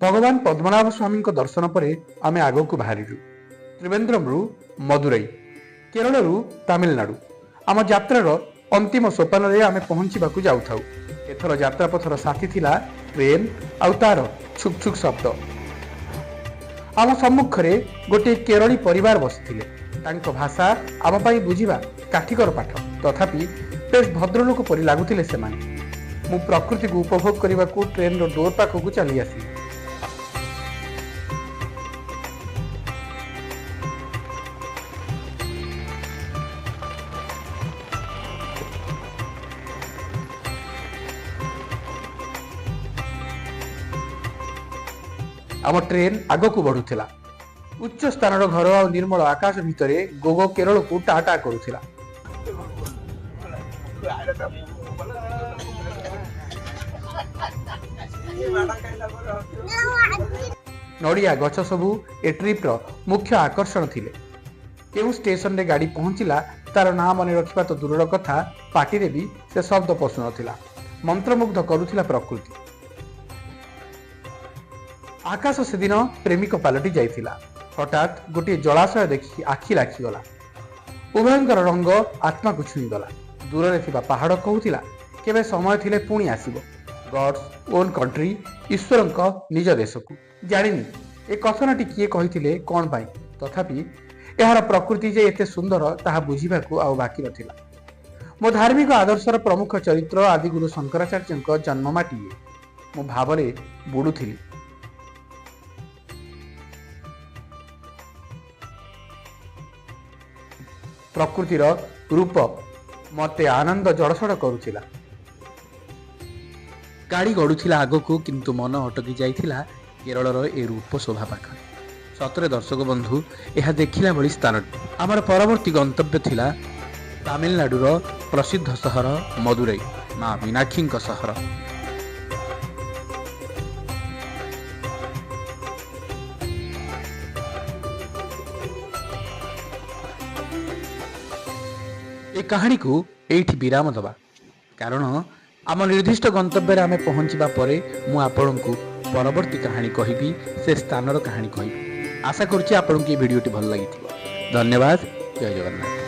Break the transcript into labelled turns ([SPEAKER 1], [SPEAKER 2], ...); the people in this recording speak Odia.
[SPEAKER 1] ଭଗବାନ ପଦ୍ମନାଭ ସ୍ୱାମୀଙ୍କ ଦର୍ଶନ ପରେ ଆମେ ଆଗକୁ ବାହାରିଲୁ। ତ୍ରିବେନ୍ଦ୍ରମରୁ ମଦୁରାଇ, କେରଳରୁ ତାମିଲନାଡୁ। ଆମ ଯାତ୍ରାର ଅନ୍ତିମ ସୋପାନରେ ଆମେ ପହଞ୍ଚିବାକୁ ଯାଉଥାଉ। ଏଥର ଯାତ୍ରାପଥର ସାଥୀ ଥିଲା ଟ୍ରେନ୍ ଆଉ ତାର ଛୁକ୍ ଛୁକ୍ ଶବ୍ଦ। ଆମ ସମ୍ମୁଖରେ ଗୋଟିଏ କେରଳୀ ପରିବାର ବସିଥିଲେ। ତାଙ୍କ ଭାଷା ଆମ ପାଇଁ ବୁଝିବା କାଠିକର ପାଠ। ତଥାପି ବେଶ ଭଦ୍ରଲୋକ ପରି ଲାଗୁଥିଲେ ସେମାନେ। ମୁଁ ପ୍ରକୃତିକୁ ଉପଭୋଗ କରିବାକୁ ଟ୍ରେନ୍ର ଡୋର୍ ପାଖକୁ ଚାଲି ଆସିଲି। ଆମ ଟ୍ରେନ୍ ଆଗକୁ ବଢୁଥିଲା। ଉଚ୍ଚ ସ୍ଥାନର ଘର ଆଉ ନିର୍ମଳ ଆକାଶ ଭିତରେ ଗୋଗୋ କେରଳକୁ ଟା ଟା କରୁଥିଲା। ନଡ଼ିଆ ଗଛ ସବୁ ଏ ଟ୍ରିପ୍ର ମୁଖ୍ୟ ଆକର୍ଷଣ ଥିଲେ। କେଉଁ ଷ୍ଟେସନରେ ଗାଡ଼ି ପହଞ୍ଚିଲା ତାର ନାଁ ମନେ ରଖିବା ତ ଦୂରର କଥା, ପାଟିରେ ବି ସେ ଶବ୍ଦ ପଶୁନଥିଲା। ମନ୍ତ୍ରମୁଗ୍ଧ କରୁଥିଲା ପ୍ରକୃତି। ଆକାଶ ସେଦିନ ପ୍ରେମିକ ପାଲଟି ଯାଇଥିଲା। ହଠାତ୍ ଗୋଟିଏ ଜଳାଶୟ ଦେଖି ଆଖି ଲାଖିଗଲା। ଉଭୟଙ୍କର ରଙ୍ଗ ଆତ୍ମାକୁ ଛୁଇଁଗଲା। ଦୂରରେ ଥିବା ପାହାଡ଼ କହୁଥିଲା, କେବେ ସମୟ ଥିଲେ ପୁଣି ଆସିବ ଗଡ୍ସ ଓନ୍ କଣ୍ଟ୍ରି, ଈଶ୍ୱରଙ୍କ ନିଜ ଦେଶକୁ। ଜାଣିନି ଏ କଥନଟି କିଏ କହିଥିଲେ, କ'ଣ ପାଇଁ, ତଥାପି ଏହାର ପ୍ରକୃତି ଯେ ଏତେ ସୁନ୍ଦର ତାହା ବୁଝିବାକୁ ଆଉ ବାକି ନଥିଲା। ମୋ ଧାର୍ମିକ ଆଦର୍ଶର ପ୍ରମୁଖ ଚରିତ୍ର ଆଦିଗୁରୁ ଶଙ୍କରାଚାର୍ଯ୍ୟଙ୍କ ଜନ୍ମମାଟି ଇଏ। ମୁଁ ଭାବରେ ବୁଡ଼ୁଥିଲି। ପ୍ରକୃତିର ରୂପ ମତେ ଆନନ୍ଦ ଜଡ଼ସଡ଼ କରୁଥିଲା। ଗାଡ଼ି ଗଡ଼ୁଥିଲା ଆଗକୁ, କିନ୍ତୁ ମନ ଅଟକି ଯାଇଥିଲା କେରଳର ଏ ରୂପ ଶୋଭା ପାଖରେ। ସତରେ ଦର୍ଶକ ବନ୍ଧୁ, ଏହା ଦେଖିଲା ଭଳି ସ୍ଥାନଟି। ଆମର ପରବର୍ତ୍ତୀ ଗନ୍ତବ୍ୟ ଥିଲା ତାମିଲନାଡୁର ପ୍ରସିଦ୍ଧ ସହର ମଦୁରାଇ, ମା ମୀନାକ୍ଷୀଙ୍କ ସହର। ଏ କାହାଣୀକୁ ଏଇଠି ବିରାମ ଦେବା, କାରଣ ଆମ ନିର୍ଦ୍ଦିଷ୍ଟ ଗନ୍ତବ୍ୟରେ ଆମେ ପହଞ୍ଚିବା ପରେ ମୁଁ ଆପଣଙ୍କୁ ପରବର୍ତ୍ତୀ କାହାଣୀ କହିବି, ସେ ସ୍ଥାନର କାହାଣୀ କହିବି। ଆଶା କରୁଛି ଆପଣଙ୍କୁ ଏ ଭିଡ଼ିଓଟି ଭଲ ଲାଗିଥିବ। ଧନ୍ୟବାଦ। ଜୟ ଜଗନ୍ନାଥ।